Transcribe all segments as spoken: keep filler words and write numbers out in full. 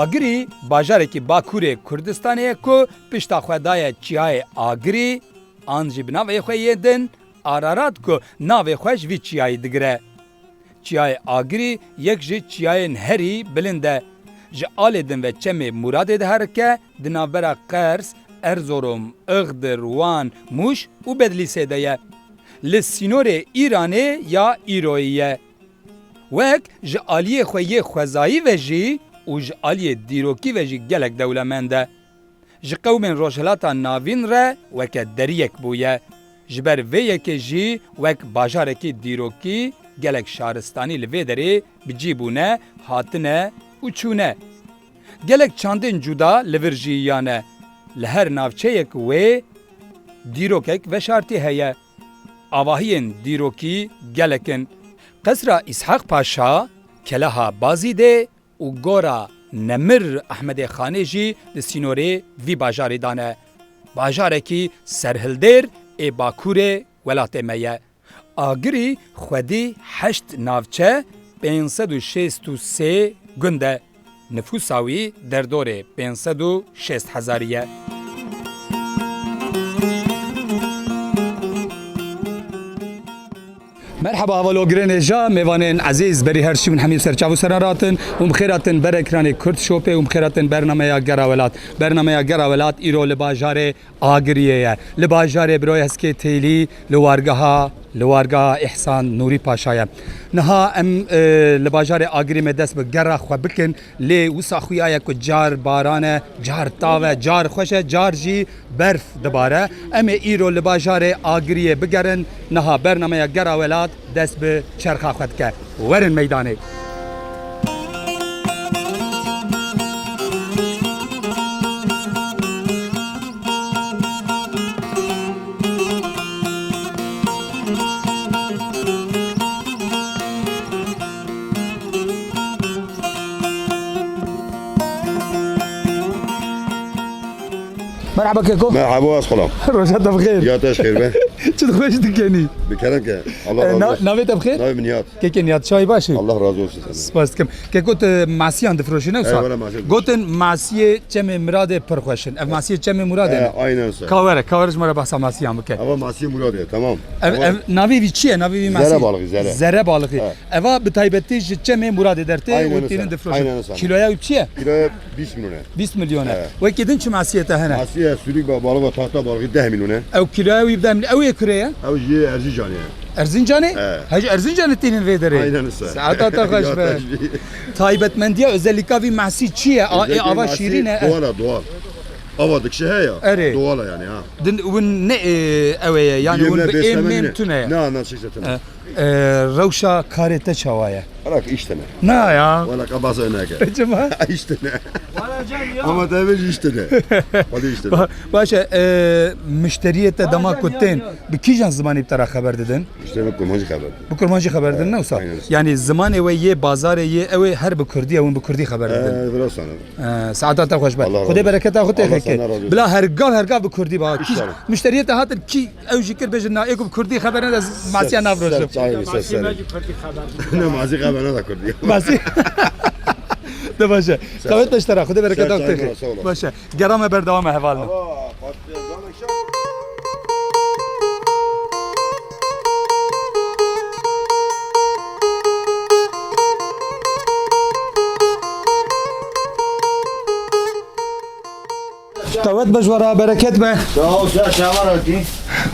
Agirî bajarekî Bakurê Kurdistanê ye ku pişta xwe daye Çiyayê Agirî, an jî bi navê xwe yê din Ararat ku navê xwe ji vî çiyayî digire. Çiyayê Agirî yek ji çiyayên herî bilind e. Ji alê din ve Çemê Muradê diherike, di navbera Qers, Erzorom, Ixdir, Wan, Mûş û Bedlîsê de ye. Li sînorê Îranê ya îroyî ye. Wek ji aliyê xwe yê xwezayî ve jî û ji aliyê dîrokî ve jî gelek dewlemend e. Ji qewmên Rojhilata Navîn re weke deriyek bûye. Ji ber vê yekê jî wek bajarekî dîrokî gelek şaristanî li vê derê bi cî bûne, hatine û çûne. Gelek çandên cuda li vir jiyî ya ne. Li her navçeyek wê dîrokek veşartî heye. Avahiyên dîrokî gelek in. Qesra Îshaq Paşa, Keleha Bazîdê û Gora Nemir Ehmedê Xanê jî di sînorê vî bajarî de ne. Bajarekî serhildêr ê bakurê welatê me ye. Agirî xwedî heşt navçe, pênc sed û şêst û sê gund e. Nifûsa wî derdorê pênc sed û şêst hezarî ye. Merhaba, hevalogirên hêja, mêvanên ezîz, berî her şî min hemî ser çav û seran ratin û bi xêr hatin ber ekranê Kurd Shopê û bi xêr hatin bernameya Gera Welat. Bernameya Gera Welat îro li bajarê Agiriyê ye. Li bajarê Biro Heskê Têlî, li wargeha, li wargeha Îhsan Nûrî Paşa ye. Niha em, e, li bajarê Agirî me dest bi gera xwe bikin, lê wisa xuya ye ku car baran e, car tav e, car xweş e, car jî berf dibare. Em ê îro li bajarê Agiriyê bigerin, niha bernameya Gera Welat dest bi çerxa xwe dike. Werin meydanê. Merhaba keko. Merhaba, ez xulam. Roja te bi xêr. Ya te ji xêr be. Çi xweş dikenî. Bi kerem ke. Allah E, razı na-, olsun. Navê te bi xêr? Navê min Nihat. Kekê Nihat, çayî baş î? Allah razı olsun senden. Spas dikim. Keko, tu masiyan difroşî ne wisa? Eyvallah, masiyan. Gotin masiyê Çemê Miradê pir xweş in. Ev masiyê Çemê Miradê E, ne? Aynen öyle. Ka were, ka were ji me re behsa masiyan bike. Eva masiyê Miradê, tamam. Ev, Tamam. ev navê vî çi ye? Navê vî masiyê? Zere balığı, zere. Zere balığı. He. Eva bi taybetî ji Çemê Muradê dertê Aynen û öyle. Tînin difroşin. Aynen öyle. Kiloya wî çi ye? Kiloya bîst milyon e. Bîst milyon e. He. Wekî din çi masiyê te hene? Masiyê sürük ba-, balığı ve tahta balığı deh milyon e. Ew kiloya wî bi deh milyon. Ew yê kure ye? Ew jî Erzincanê ye. Erzincanê? He. He, ji Erzincanê tînin vê derê. Aynen öyle. Saeta te xweş Ya be. te jî. Taybetmendiya, özellikka vî masî çi ye? A, Özellikle ê ava masî şîrîn e. Doğal e, doğal. Ava dikişe he ya. Erê. Doğal e yani ha. Din win ne, e, ew e ye? Yani win Yemine bi êm beslemene mêm ne? tune ye? Ne, ne, şey zaten. E, e, rewşa karê te çawa ye? Alak işte ne? Na ya. Wala kabasa ne ke. Çima? İşte ne? Ama tabii işte ne? Hadi işte ne? Ba-, baş e, e, müşteriyê te dema ku tên, bi kîjan zimanî bi te re xeber didin? Müşteriyê me kurmancî xeber didin. Bi kurmancî xeber didin, ne wisa? Aynen. Yani zimanê we yê bazarê yê ew ê her bi kurdî, ew ê bi kurdî xeber didin. Ee, biraz sonra. Ee, saeta te xweş be. Allah razı Xwedê olsun. bereketa xwe tê Allah xeke. senden razı olsun. Bila her gav, her gav bi kurdî ba. Kî İnşallah. müşteriyê te hatin kî ew jî kir bêjin na, ê ku bi kurdî xeber nede, masiya nav rojim. Ser çayê, ser serê. Ne, mazî xeber nede kurdî. Masî. De baş e. Ser Qewet çay. beştera, Xwedê bereketa Ser xwe tê çay, xeke. sağ olasın. Baş e. Gera me berdewam e hevalno. Ava, patlıcan akşam. Qewet be ji we re, bereket be. Sağ ol, sağ ol, sağ ol.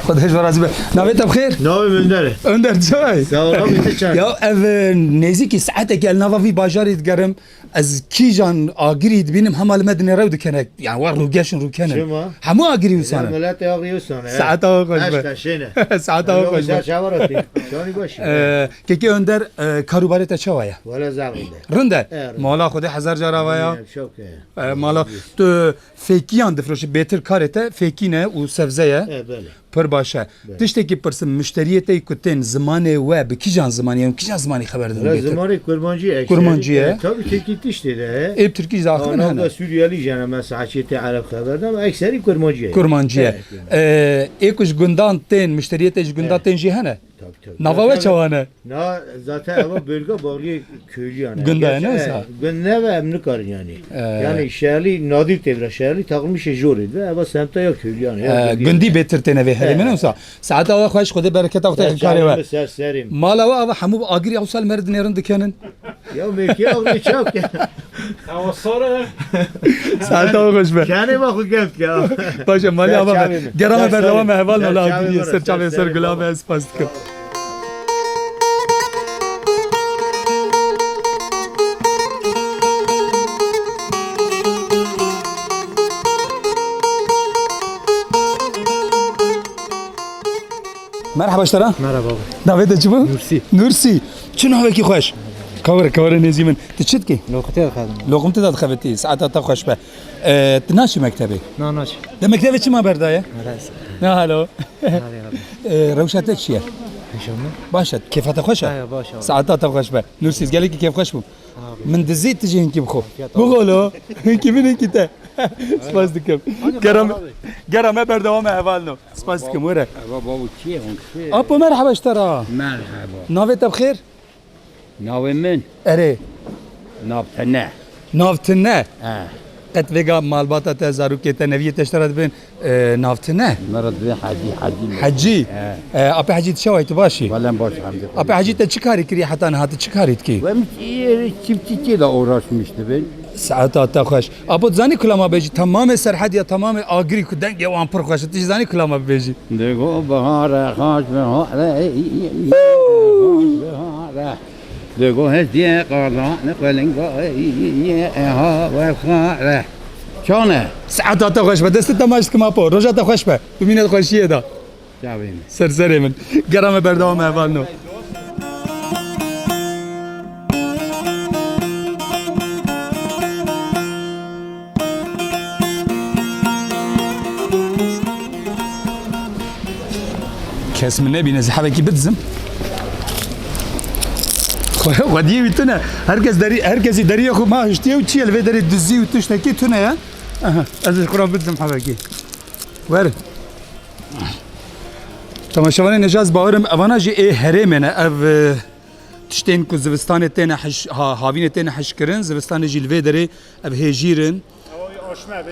Xwedê ji we razî be. Navê te bi xêr? Navê min Önder e. Önder, çawa yî? Sağ ol, abi, tu çawa yî? Ya ev, e, nêzîkî saetekî ez li nava vî bajarî digerim. Ez kîjan agirî dibînim, hema li me dinêre û dikene. Yani, war rûgeş in, rûken in. Çima? Hemû agirî wisa ne. Miletê agirî wisa ne. Saeta we xweş be. Eşka şêne. Saeta we xweş be. Çawa rastî? Çawa baş? Ee, Kekê Önder, e, karûbarê te çawa ye? Wele zaf rind e. Rind e? E, rind. Mala Xwedê hezar cara ava ya. Em, şok e. E, mala tu fêkiyan difroşî, bêtir karê te fêkî ne û sebze ye. E, belê. Pir baş e. Belê. Tiştekî pirsim, muşteriyê te ku tên zimanê we bi kîjan zimanî, em kîjan zimanî xeber didin Re bêtir? Zimanê kurmancî ye. Kurmancî ye. E, tabii Tirkî tiştê de ye. Ê bi Tirkî jî axivin Ana hene. da Suriyelî jene mesela çêtê Ereb xeber de, ama ekserî kurmancî ye. Kurmancî ye. Evet, evet. E, ê ku ji gundan tên, muşteriyê te ji gundan Evet. tên jî hene? Tabii, tabii. Nava we çawa ne? Na, zaten eva bölge bağlı köylü yani. Gunda ne sa? Gunda ve em nikarin yani. Ee. Yani şehirli nadir tevra, şehirli takılmış jor ed ve eva semta ya köylü yani. Ee, gundî bêtir têne vê herêmê ne sa? Saeta we xweş, Xwedê bereketa xwe te karê we. Ser serim. Mala we ava hemû agirî ew sal merdinê rind dikenin. Ya mekî agirî çap ke. Ewa sor e. Saeta we xweş be. Kenê me xwe gem ke. Baş e, malê ava be. Gera me berdewam e, heval nola agirî ser çavê ser gula be, spas dikim. Merhaba ji te re. Merhaba abi. Navê te çi bû? Nursî. Nursî. Çi navekî xweş. Kawir, kawir nêzî min. Tu çi dikî? Loqitê dixebitim. Loqimtê de dixebitî. Saeta te xweş be. Ee, tu naçî mektebê? Na, naçî. De mektebê çima berdaye? Res. Na halo. Hadi abi. Ee, rewşa te çi ye? Rewşa min? Baş e. Kêfa te xweş e? Ha, ya, baş abi. Saeta te xweş be. Nursî, gelekî kêfxweş bû. Abi. Min dizî tu jî hinkî bixwe. Afiyet olsun. Bixwe lo. Hinkî min hinkî te. Spas dikim. Gera me, gera me berdewam e hevalno. Spas dikim, were. Eva babo çi ye, hûn çi ye? Apo merhaba ji te re. Merhaba. Navê te bi xêr? Navê min? Erê. Nav te ne. Nav te ne? He. Qet vêga malbata te, zarokê te, neviyê te ji te re dibin, e, nav te ne? Me re dibin Hecî, Hecî me. Hecî? He. E, apê Hecî, tu çawa yî, tu baş î? Wele em baş, hemdî. Apê Hecî, te çi karî kiriye heta niha, tu çi karî dikî? Wem çiftçilikle uğraşmış dibin. Saeta te xweş. Apo, tu zanî kula me bêjî, temamê Serhediya, temamê Agirî ku dengê wan pir xweş e, tu jî zanî kula me bibêjî. Digo bihare, xaç bihare, xaç bihare. Digo hestiye qardan, xwelinga, eha, wefxare. Çane? Saeta te xweş be, destê te maç dikim apo, roja te xweş be, bimîne di xweşiyê de. Çavê min. Ser serê min. Gera me berdewam e hevalno. Kes min nebîne, ez hebekî bidizim. Xwe-, xwediyê wî tune. Herkes derî-, herkesî deriyê xwe ma hiştiye û çi ye li vê derê dizî û tiştekî tune ye. Aha, ez ê xwe re bidizim hebekî. Werin. Temaşevanên hêja, ez bawerim evana jî ê herêmê ne. Ev, e, tiştên ku zivistanê têne hiş-, ha-, havînê têne hişkirin, zivistanê jî li vê derê ev hêjîr in.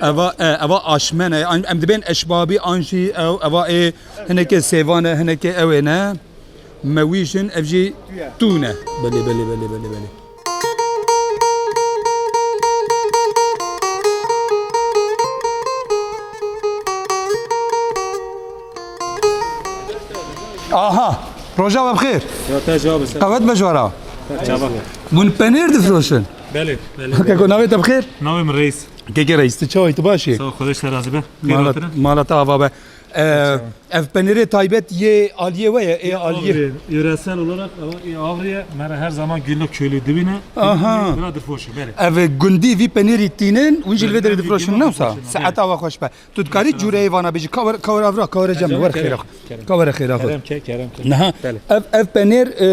Eva, e, eva aşmen e. An-, em dibên eşbabî an jî ew, eva ê hinekê sêvan e, hinekê ew ê ne. Mewîj in, ev jî tû ne. Belê, belê, belê, belê, belê. Aha, roja we bi xêr. Ya te cevabı sen. Qewet be ji we re. Çabuk. Hûn penêr difroşin? Belê, belê. Keko, navê te bi xêr? Navê min Reis. Kekê Reis, tu çawa yî, tu baş î? Sağ ol, Xwedê ji te razî be. Mala, mala te ava be. Ee, ev penêrê taybet yê aliyê we ye, ê aliyê. Agri, yöresel olarak, e, Agriye, me re her zaman günlük köylü dibine. Aha. Bira difroşin, belê. Ev gundî vî penêrî tînin, hûn jî li vê derê difroşin, ne wisa? Saeta we xweş be. Tu dikarî cûreyê vana bêjî, ka were, ka were avra, ka were cem, were xêra xwe. Ka were xêra xwe. Kerem ke, kerem ke. Niha, belê. Ev, ev penêr, e,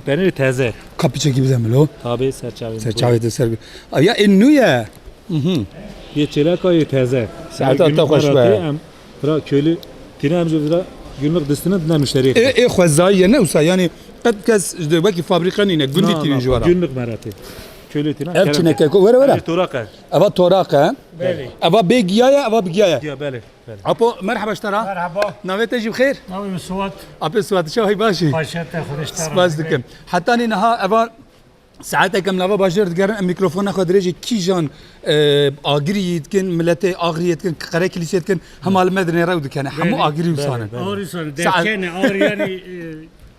penêrê teze. Kapîçekî bide min lo. Tabii, ser çavê. Ser çavê te ser. Ev ya ê nû ye. Mhm. Yê çêleka yê teze. Saeta te xweş be. Em vira köylü tîne, em jî vira günlük distine dine müşteriye. Ê, ê xwezayî ye, ne wisa, yanî qet kes ji wekî fabrîka nîne, gundî tînin ji wara. Günlük merete. Köylü tîne. Ev çineke ku, were, were. Ev toraq e. Eva toraq e. Belê. Eva bê giya ye, eva bi giya ye. Giya, belê, belê. Apo, merheba ji te re. Merheba. Navê te jî bi xêr? Navê min Suat. Apê Suat, tu çawa yî, baş î? Xweşe te, Xwedê ji te razî be. Spas dikim. Hetanî niha eva Saetek em nava bajêr digerin, em mîkrofona xwe dirêjî kîjan, e, agirî yî dikin, miletê Agiriyê dikin, Qerekilîsê dikin, hema li me dinêre û dikene. Hemû agirî wisa ne. Belê, belê. Agirî wisa ne. Saet- Derken agirî yani, e,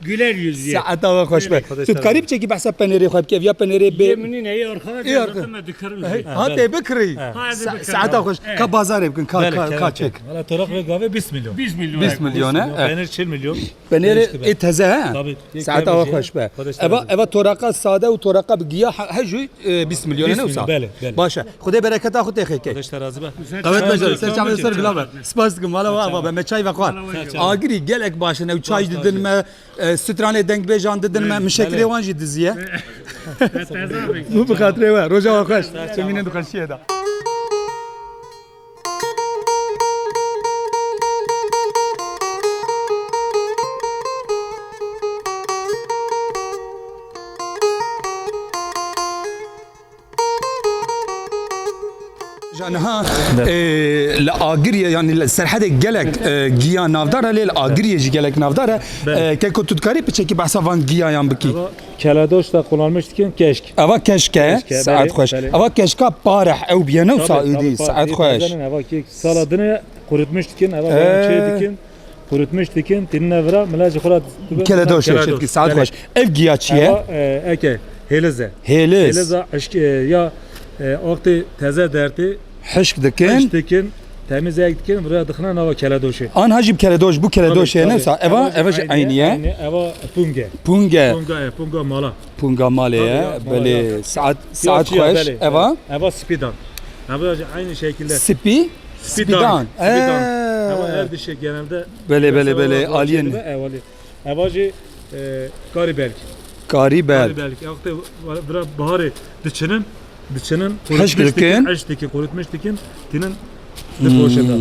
güler yüz diye. Saeta we xweş be. Belê. Tu dikarî biçekî behsa penêrê xwe bikî, ev ya penêrê bê. Yê min nîne, yê arxana zaten me dikirin. Ha, tê bikirî. Ha, tê bikirî. Saeta xweş. Evet. Ka bazarê bikin, ka, ka, ka çek. Valla toraq ve gavê bîst milyon. Bîst milyon. Bîst milyon, e? Penêr çil milyon. Penêrê ê teze, he? Tabii. Saeta we xweş be. Eva, eva toraqa sade û toraqa bi giya he-, he jû, e, bîst milyon e, ne wisa? Belê, belê. Baş e. Xwedê bereketa xwe tê xêkê. Xwedê ji te razî be. Qewet be, ser çavê ser gula be. Spas dikim, mala we ava be, me çay vexwar. Agirî gelek baş in, ew çay didin me, e, stranê dengbêjan didin me, mişekirê wan jî diziye. Bû bi xatirê we. Roja we xweş. Çemînên di xweşiyê de. Ee, li Agiriyê, yani li Serhedê gelek, e, giya navdar e, lê li Agiriyê jî gelek navdar e. Belê. E, Keko, tu dikarî piçekî behsa van giyayan bikî? Ama keledoş da kullanmış dikin keşk. Eva keşk e, Keşk e, saet belê, xweş. Belê. Eva keşka pareh ew biyene û Tabii, saîdî, tabii, saet tabii. Xweş. Tezenin eva ki sala dine kurutmuş dikin, eva Ee. çê dikin. Kurutmuş dikin, tînin vira, mila ji xwe re dibin. Keledoş e, Keledoş, çetki, saet belê. Xweş. Ev giya çi ye? Eva, e, eke, hêliz e. Hêliz. Hêliz e, hişk, e, ya, e, wextê teze dertê. Hişk dikin. Hişk dikin, temizek dikin, vira dixine nava keledoşê. Anha jî keledoş, bu keledoş Tabii, ye, ne tabii. Sa? Eva, Eva eva jî jî aynî ye. Aynî, eva pung e. Pung e. Pung e, punga mala. Punga malê Tabii ye. ya, mala Belê, ya. saet, Ya, saet ya, xweş. Belê, Eva? Belê. Eva spidan. Eva jî aynı şekilde. Spi? Spidan. Spidan. Spidan. Ee. Ama her dişi genelde Belê, belê, yöresel belê, olarak aliyên. Bahçeli'de ev aliyê. Eva jî, e, karî belk. Karî belk. Karî belk. Ewte vira baharê diçinin, diçinin, Hişk kurutmuş dikin. Dikin, hişk dikin, kurutmuş dikin, tînin Hmm, dipoşe da.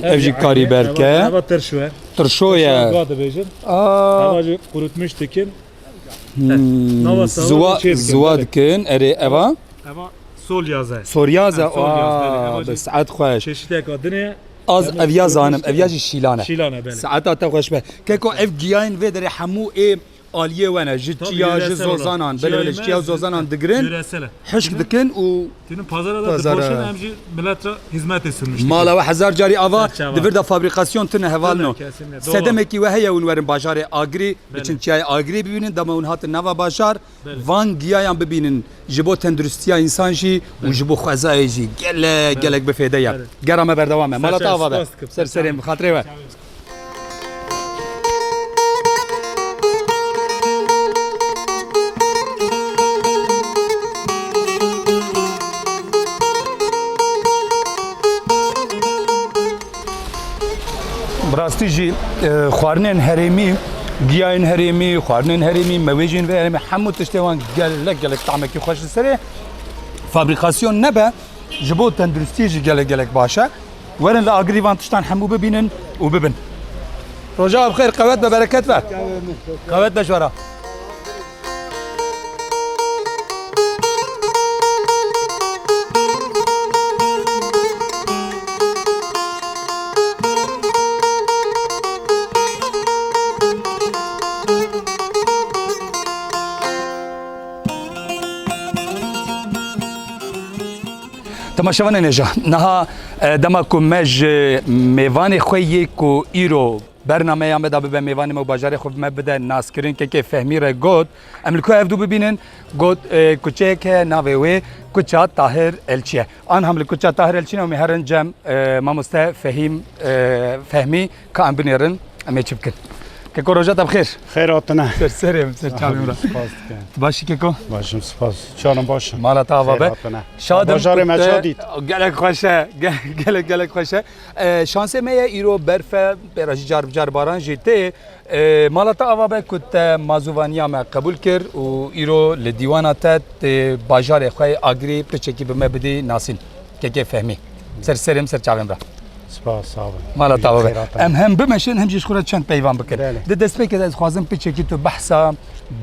Ev jî karî belk e. Eva, eva tirşo e. Tirşo ye. Tirşo dibêjin. Aa. Eva jî kurutmuş dikin. Hmm, Nava sawa Zuwa, çê dikin, zuwa belê. Dikin, erê eva? Eva solyaze. Solyaze, Ha, solyaze, belê. Aa, Eva bi jî saet xweş. Çeşiteka dinê. Az Eva ev ya zanim, ev ya jî şîlan e. Şîlan e, belê. Saeta te xweş be. Keko, ev giyayên vê derê hemû ê aliyê we ne. Ji Tabii, çiya, ji yöresel olarak. zozanan, belê, belê, ji çiya Çiyayê zozanan digirin. Yöresel e. Hişk dikin û Tînin pazara da pazara. Dipoşin, em jî milet re hizmetê sunmuştik. Mala we hezar carî ava, Serçava. Di vir de fabrikasyon tune hevalno. Tune, kesinlikle, doğru. Sedemekî we heye hûn werin bajarê Agirî, Belê. Biçin çiyayê Agirî bibînin, dema hûn hatin nava bajar, Belê. Van giyayan bibînin, ji bo tenduristiya însan jî û Belê. Ji bo xwezayê jî gelek, Belê. Gelek bi fêde ye. Belê. Gera me berdewam e. Mala te ava be. Spas dikim. Ser serê min, bi xatirê we. Bi rastî jî, e, xwarinên herêmî, giyayên herêmî, xwarinên herêmî, mewêjên vê herêmê, hemû tiştê wan gelek, gelek tahmekî xweş li serê. Fabrîkasyon nebe, ji bo tenduristiyê jî gelek, gelek baş e. Werin li Agirî van tiştan hemû bibînin û bibin. Roja bi xêr, qewet be, bereket be. Qewet be ji we re. Temaşevanên hêja, niha, e, dema ku me ji mêvanê xwe yê ku îro bernameya me de bibe mêvanê me û bajarê xwe me bide naskirin, kekê Fehmî re got, em li ku hevdû bibînin, got, e, kuçeyek heye navê wê Kuça Tahir Elçî ye. An hem li Kuça Tahir Elçî ne, em ê herin cem, e, mamoste Fehîm, e, Fehmî ka em binêrin. Em ê çi bikin? Keko, roja te bi xêr. Xêr hatine. Ser serê min, ser çavê min re. Spas dikim. Tu baş î keko? Baş im, spas. Çanim baş e. Mala te ava be. Xêr hatine. Şad im. Bajarê me çawa dît? Gelek xweş e. Ge-, gelek, gelek xweş e. E, şansê me ye îro berf e, pê re jî car bi car baran jî tê. E, mala te ava be ku te mazûvaniya me qebûl kir û îro li dîwana te tê bajarê xwe yê Agirî piçekî bi me bidî nasîn. Kekê Fehmî. Ser serê min, ser çavê min re. Spas, sağ olun. Mala te ava be. Xêrata. Em hem bimeşin, hem jî ji xwe re çend peyvan bikin. Belê. Di destpêkê de ez dixwazim piçekî tu behsa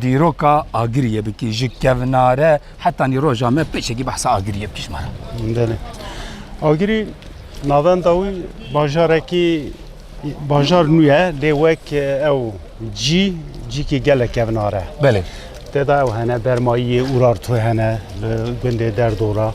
dîroka Agiriyê bikî. Ji kevnare hetanî roja me piçekî behsa Agiriyê bikî ji me re. Belê. Agirî navenda wî bajarekî, bajar nû ye, lê wek ew cî, cîkî gelek kevnar e. Belê. Tê de ew hene, bermayiyê Urartu hene, li gundê Derdora.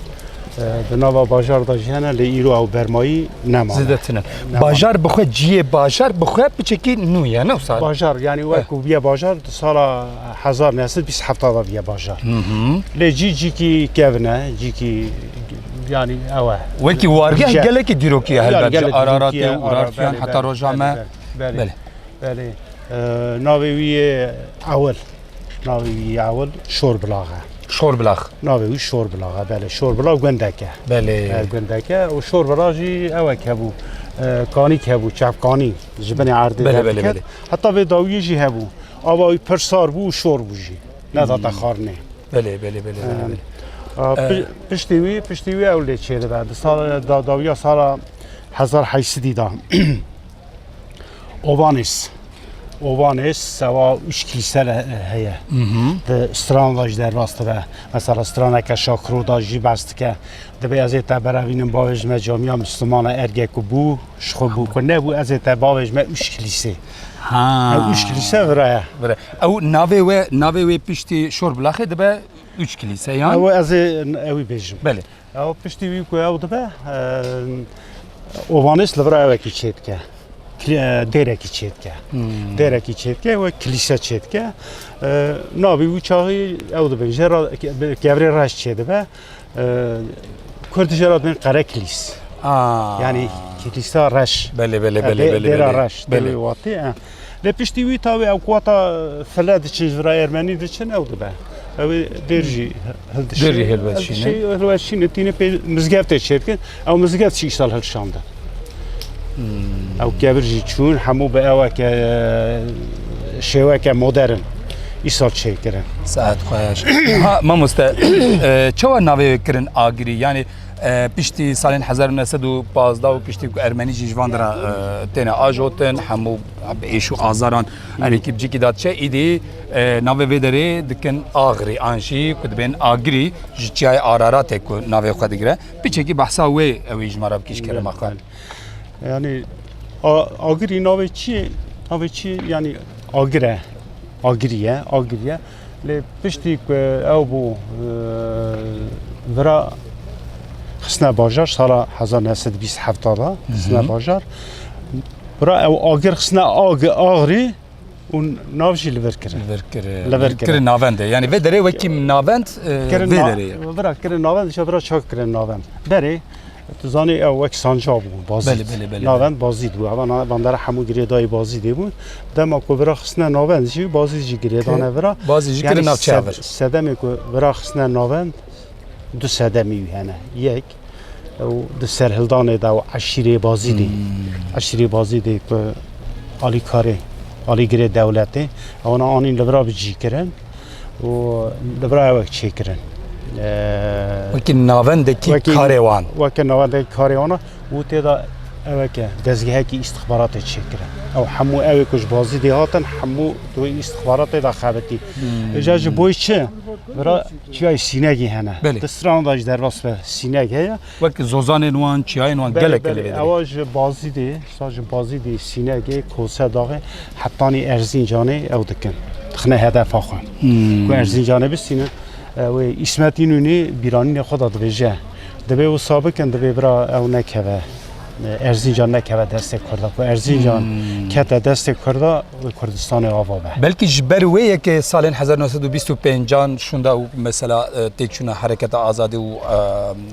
E, di nava bajar de jî hene, lê îro ew bermayî nema. Zêde tune. Nema. Bajar bi xwe, cihê bajar bi xwe piçekî nû ye, ne wisa? Bajar, yani wek Eh. ku bûye bajar, di sala hezar neh sed bîst hefta de bûye bajar. Hı hı. Lê cî, cîkî kevn e, cîkî, yani ew e. Wekî wargeh Cî- gelekî dîrokî ye Yani helbet. Ji gelek Araratê dîrokî ye, û Ara-, Urartiyan belê, heta belê, roja belê, me. Belê. Belê. Belê. E, navê wî yê ewil. Navê wî yê ewil Şorbilax e. Şorbilax. Navê wî Şorbilax e, belê. Şorbilax gundek e. Belê. E, gundek e. Û Şorbilax jî ewek hebû. E, kanîk hebû, çepkanî. Ji binê erdê Belê, belê, derdiket. Belê. Heta vê dawiyê jî hebû. Ava wî pir sar bû û şor bû jî. Nedate Hmm. xwarinê. Belê, belê, belê, belê, Em, belê. a, E, pi-, piştî wî, piştî wî ew lê çêdibe. Di sal, da-, dawiya sala hezar heşt sedî de. Ovanês. Ovanês sewa üç kilîse le heye. Di strana da jî derbas dibe. Mesela straneke Şakiro da jî behs dike. Dibê ez ê te berevînim, bavêjime camiya Mislimana erge ku bû, ji xwe bû, ku nebû, ez ê te bavêjime üç kilîse. Ha. Ew üç kilîse vira ye. Vira. Ew navê we, navê wê piştî Şorbilaxê dibe üç kilîse yan? Ew ez ê ewî bêjim. Belê. Ew piştî wî ku ew dibe, e, Ovanês li vira ewekî çêdike. Kli-, e, dêrekî çêdike. Dêrekî çêdike, we kilîse çêdike. E, navî wî çaxî ew dibin. Jê re ke-, kevirê reş çêdibe. E, Kurd jê re dibin Qerekilîs. Aa. Yani kilîsa reş. Belê, belê, E, belê, dê-, belê, dêra belê. Reş, Belê. Dêrê watî, e. Lê piştî wî tawê ew kuwata file diçin, ji vira Ermenî diçin, ew dibe. Ew ê dêr jî hildişê. Dêr jî hilweşîne. Hildişê, hilweşîne, tîne pê mizgeftê çêdikin. Ew mizgeft jî îsal hilşandin. Ew kevir jî çûn, hemû bi eweke, şêweke modern îsal çêkirin. Saet xweş. Ha, mamoste, e, çawa navê wê kirin Agirî? Yani, e, piştî salên hezar û neh sed û pazdeh û piştî ku Ermenî jî ji van dira, e, têne ajotin, hemû bi êş û azaran, erê kî bi cîkî da diçe, îdî, e, navê vê derê dikin Agirî, an jî ku dibên Agirî, ji çiyayê Araratê ku navê xwe digire. Piçekî behsa wê ew ê ji me re bikî ji kerema xwe. Yani, a-, Agirî navê çi ye? Navê çi ye? Yani, Agir e. Agirî ye, Agirî ye. Lê piştî ku ew bû, e, vira xistine bajar, sala hezar neh sed bîst heft da xistine bajar. Vira ew Agir xistine Ag-, Agirî û nav jî li vir kirin. Li vir kirin. Li vir kirin. Kirin navendê. Yani vê derê wekî navend, e, Kirin vê na-, derê ye. Vira kirin navend, îşte vira çak kirin navend. Berê, tu zanî ew wek sanca bû, Bazîd. Belê, belê, belê, Navend belê. Bazîd bû. Evan, van dera hemû girêdayî Bazîdê bûn. Dema ku vira xistine navend jî, Bazîd jî girêdane vira. Bazîd jî Yani kirin navçeya sed-, vir. Sedemê ku vira xistine navend, du sedemî wî hene. Yek, ew di serhildanê de û eşîrê Bazîdê. Hmm. Eşîrê Bazîdê ku alîkarê, alîgirê dewletê, ewana anîn li vira bi cî kirin û li vira ew çêkirin. Eee, Wekî navendekî wekî, karê wan. Weke navendekî karê wana û tê de eweke dezgehekî îstixbaratê çêkirin. Ew hemû ewê ku ji Bazîdê hatin, hemû di wê îstixbaratê de xebitî. Hmm. Îja ji bo çi? Vira çiyayê Sînegê hene. Belê. Di strana da jî derbas be Sîneg heye. Wek zozanên wan, çiyayên wan Belê, gelek belê. Li vê derê. Ewa ji Bazîdê, sa ji Bazîdê, Sînegê, Kose daxê, hetanî Erzincanê ew dikin. Dixine hedefa xwe. Hmm. Ku Erzincanê bistînin, e, wê Îsmet Înûnî bîranînê xwe de dibêje. Dibê wisa bikin, dibê bira ew nekeve. E, Erzincan nekeve destê Kurda. Ku Erzincan Hmm. kete destê Kurda, Kurdistanê ava be. Belkî ji ber wê yekê salên hezar neh sed û bîst û pêncan şûnda û mesela, e, têkçûna Hereketa Azadî û, e,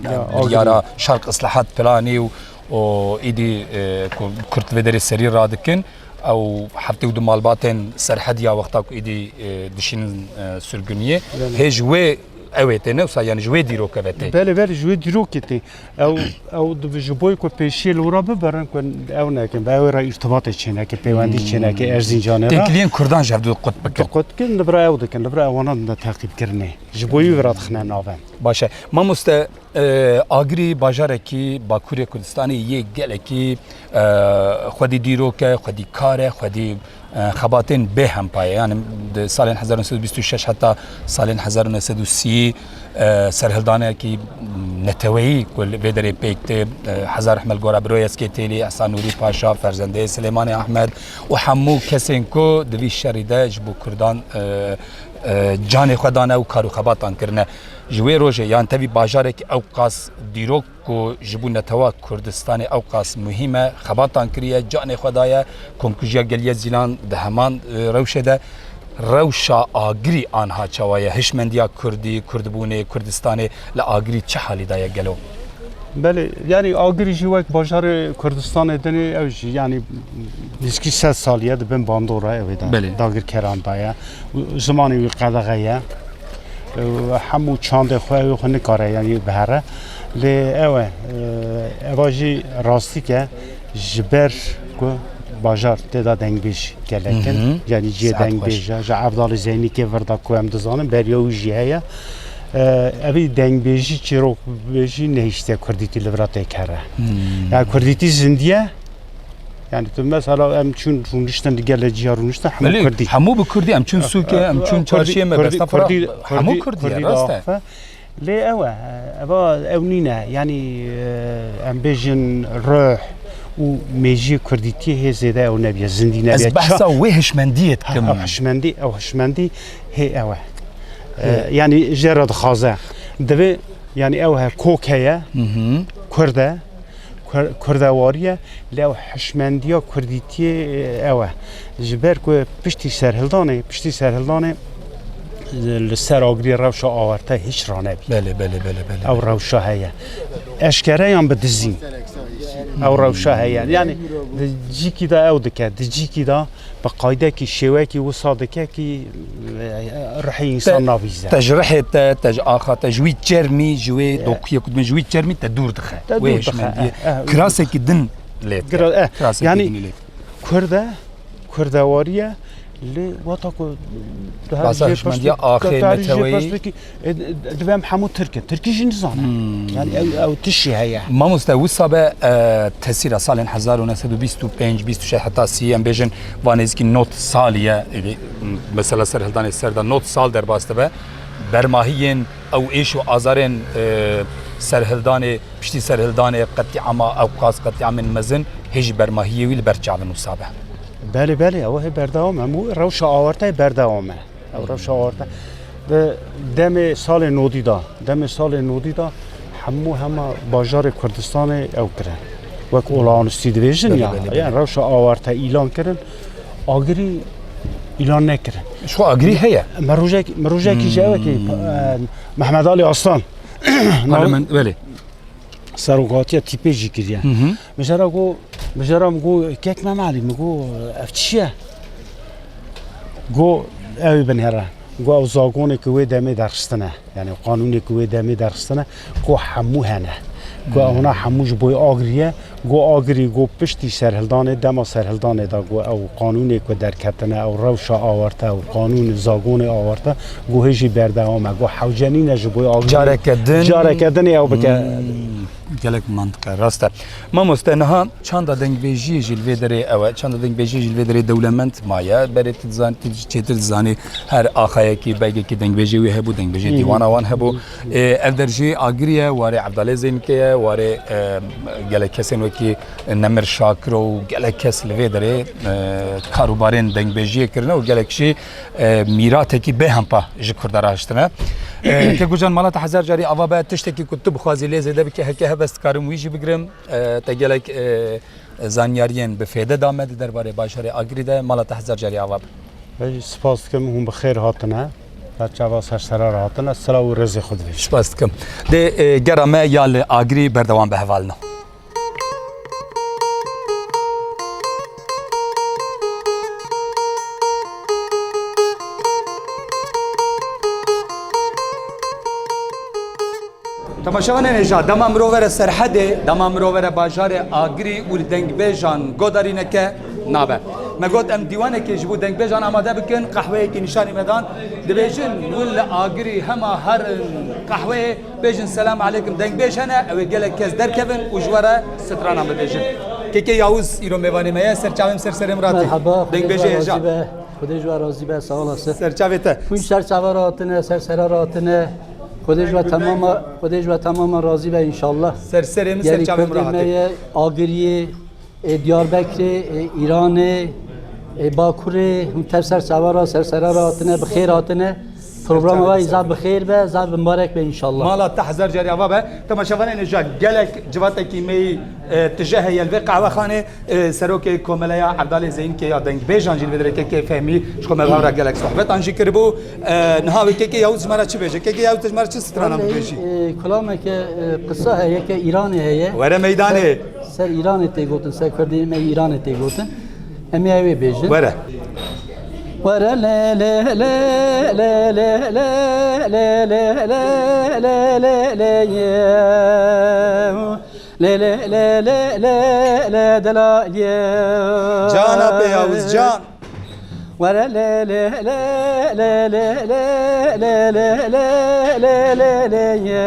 Ya, biryara Agirî. Şerq Islahat Planî û, û îdî, e, ku Kurd vê derê serî radikin, ew heftê û du malbatên Serhediya wexta ku îdî, e, dişînin, e, sirguniyê. Belê. Hê ji wê ew ê tê, ne wisa, yani ji wê dîroke ve tê. Belê, belê, ji wê dîrokê tê. Ew, ew dibe ji bo ku pêşiyê li wira biberin ku ew nekin, bi ew ê re îrtibatê çêneke, peywendî Hmm. çêneke Erzincanê re. Têkiliyên Kurdan ji hevdu qut bikin. Qut bikin, li vir ew dikin, li vir ewana din de teqîbkirinê. Ji bo wî vira dixine navend. Baş e. Mamoste, e, Agirî bajarekî Bakurê Kurdistanê yê gelekî, e, xwedî dîrok e, xwedî kar e, xwedî e, xebatên bê hempayê, yani di salên hezar neh sed û bîst û şeş heta salên hezar neh sed û sî, e, serhildanekî neteweyî ku li vê derê pêk tê, e, Hezar Ehmed Gora, Biroyê Eskê Têlî, Ehsan Nûrî Paşa, Ferzendeyê Silêmanê Ehmed û hemû kesên ku di vî şerî de ji bo Kurdan, e, e, canê xwe dane û kar û xebatan kirine. Ji wê rojê, yan tevî bajarekî ew qas dîrok ku ji bo netewa Kurdistanê ew qas muhîm e, xebatan kiriye, canê xwe daye, komkujiya Geliyê Zîlan di heman, e, rewşê de. Rewşa Agirî anha çawa ye? Hişmendiya Kurdî, Kurdbûnê, Kurdistanê li Agirî çi halî de ye gelo? Belê, yani Agirî jî wek bajarê Kurdistanê dinê ew jî, yani nîzkî sed salî ye di bin bandora ew ê de, Belê. dagirkeran de ye. Û zimanê wî qedexe ye. Hemû çandê xwe, ew xwe nikare, yanî bihere. Lê ew e, e, eva jî rastîk e, ji ber ku bajar tê de dengbêj gelek in, Hı hı. yanî cihê Saet dengbêj xweş. e, ji Evdalê Zeynîkê vir de ku em dizanin, beriya wî jî heye. E, evî dengbêjî, çîrokbêjî nehiştiye kurdîtî li vira têkere. Hmm. Yani kurdîtî zindiye, Yani tu mesela em çûn rûniştin, li gelê ciya rûniştin, hemû Belê, Kurdî. Hemû bi Kurdî, em çûn sûkê, em çûn Kurdî, çarşiyê me, Kurdî, Besta Fira, Kurdî, hemû Kurdî, Kurdî ye, rast e. Lê ew e, eva, ew nîne, yani, e, em bêjin ruh û mêjiyê Kurdîtiyê hê zêde ew nebiye, zindî nebiye. Ez behsa wê hişmendiyê dikim. Ew hişmendî, ew hişmendî hê ew e. E, yani jê re dixwaze. Divê, yani ew he, kok heye, Kurd e, Kur-, Kurdewarî ye, lê ew hişmendiya Kurdîtiyê, e, ew e. Ji ber ku piştî serhildanê, piştî serhildanê, e, li ser Agirî rewşa awarte hiç ranebî. Belê, belê, belê, belê. Ew rewşa heye. Eşkere yan bi dizîn. Ew rewşa heye. Yani di cîkî de ew dike, di cîkî de bi qaydekî, şêwekî wisa dike kî, e, rihê însan navîze. Te ji rihê te, te ji axa te, ji wî çermî, ji wê dokuyê ku dibin, ji wî çermî te dûr dixe. Te dûr dixe, hişmendiyê. Eh, eh. Kirasekî din lê dike. Kira-, eh, Kirasekî yani din lê dike. Kurd e, Kurdewarî ye, lê wata ku Basa hişmendiya axê neteweyî. E, divê em hemû Tirk in. Tirkî jî nizane. Hmm. Yani ew, ew tişî heye. Mamoste, wisa be, e, tesîra salên hezar û neh sed û bîst û pênc, bîst û şeş heta sî, em bêjin, va nêzîkî nod salî ye. E, mesela serhildanê ser de nod sal derbas dibe. Bermahiyên ew êş û azarên, e, serhildanê, piştî serhildanê, qetlîama Ewqas, qetlîamên mezin, hê jî bermahiyê wî li ber çav in wisa be. Belê, belê, ew hê berdewam e. Em wî rewşa awarte berdewam e. Ew rewşa awarte. Di demê salê nodî de, demê salê nodî de hemû hema bajarê Kurdistanê ew kirin. Wek olağanüstü dibêjin Belê, ya, belê, belê. Yani rewşa awarte îlan kirin, Agirî îlan nekirin. Şu Agirî heye. Me rojek-, me rojekî ji ewekî, Hmm. e, Mehmet Ali Aslan. Parlamento, belê. Serokatiya tîpê jî kiriye. Hı hı. Mijara got, mijara min got, "Kek Mehmet Alî," min got, "ev çi ye?" Got, "Ew ê binêre." Got, "Ew zagonê ku wê demê derxistine. Yani qanûnê ku wê demê derxistine, ku hemû hene. Got, ewna hemû ji bo Agirî ye." Got, "Agirî," got, "piştî serhildanê, dema serhildanê de," got, "ew qanûnê ku derketine, ew rewşa awarte, ew qanûn, zagonê awarte, got, hê jî berdewam e." Got, "Hewce nîne ji bo Agirî." Careke din. Careke dinê ew bike. Hmm, gelek mantiqe, rast e. Mamoste, niha çanda dengbêjiyê jî li vê derê ew e, çanda dengbêjiyê jî li vê derê dewlemend maye. Berê tu dizan-, tu çêtir dizanî her axayekî, begekî dengbêjê wî hebû, dengbêjê Hı hı. dîwana wan hebû. Ê, ev der jî Agirî ye, warê Evdalê Zeynikê ye, warê, e, gelek kesên wekî Nemir Şakiro û gelek kes li vê derê, e, karûbarên dengbêjiyê kirine û gelek jî, e, mîratekî bêhempa ji Kurda rahiştine. E, Keko Can, mala te hezar carî ava be, tiştekî ku tu bixwazî lê zêde bike, heke hebe ez dikarim wî jî bigirim. E, te gelek, e, zanyariyên bi fêde da me di derbarê bajarê Agirî de, mala te hezar carî ava be. Ez jî spas dikim, hûn bi xêr hatine. Her çava ser sera re hatine. Silav û rêzê xwe divêjim. Spas dikim. Dê, e, gera me ya li Agirî berdewam be hevalino. Temaşevanên hêja, dema mirov were Serhedê, dema mirov were bajarê Agirî û li dengbêjan godarî neke nabe. Me got em dîwanekê ji bo dengbêjan amade bikin, qehweyekî nîşanî me dan. Dibêjin, win li Agirî hema herin qehweyê, bêjin selam aleykum, dengbêj hene, ew ê gelek kes derkevin û ji we re stranan bibêjin. Kekê Yawuz îro mêvanê me ye, ser çavê min ser serê min ratî. Merhaba, Xwedê ji we razî be. Xwedê ji we razî be, sağ olasın. Ser çavê te. Hûn ser çava re hatine, ser sera re hatine. Xwedê ji we temama, Xwedê ji we temama razî be înşallah. Ser serê min, ser çavê min re hatî. Gelî Kurdê me ye, Agiriyê, ê Diyarbekirê, ê Îranê, ê Bakurê, hûn tev ser çava re, ser sera re hatine, bi xêr hatine. Programa we zaf bi xêr be, zaf bi mibarek be înşallah. Mala te hezar carî ava be. Temaşevanên hêja, gelek civatekî me yî, e, tije heye li vê qehwexanê. E, serokê Komeleya Evdalê Zeynikê ya Dengbêjan jî li vê derê Kekê Fehmî ji xwe me bi hev re gelek sohbetan jî kiribû. E, niha wê Kekê Yawuz ji me re çi bêje? Kekê Yawuz, tu ji me re çi stranan bibêjî? Wellahî, e, kulameke, e, qisa heye, yeke Îranê heye. Were meydanê. Ser, ser Îranê tê gotin, ser Kurdê me Îranê tê gotin. Em ê ew ê bêjin. Were. Were le le le ye. Lê lê lê lê lê lê de la lê. Cana pê Yavuz can. Were lê lê lê lê lê lê lê lê lê lê lê lê ye.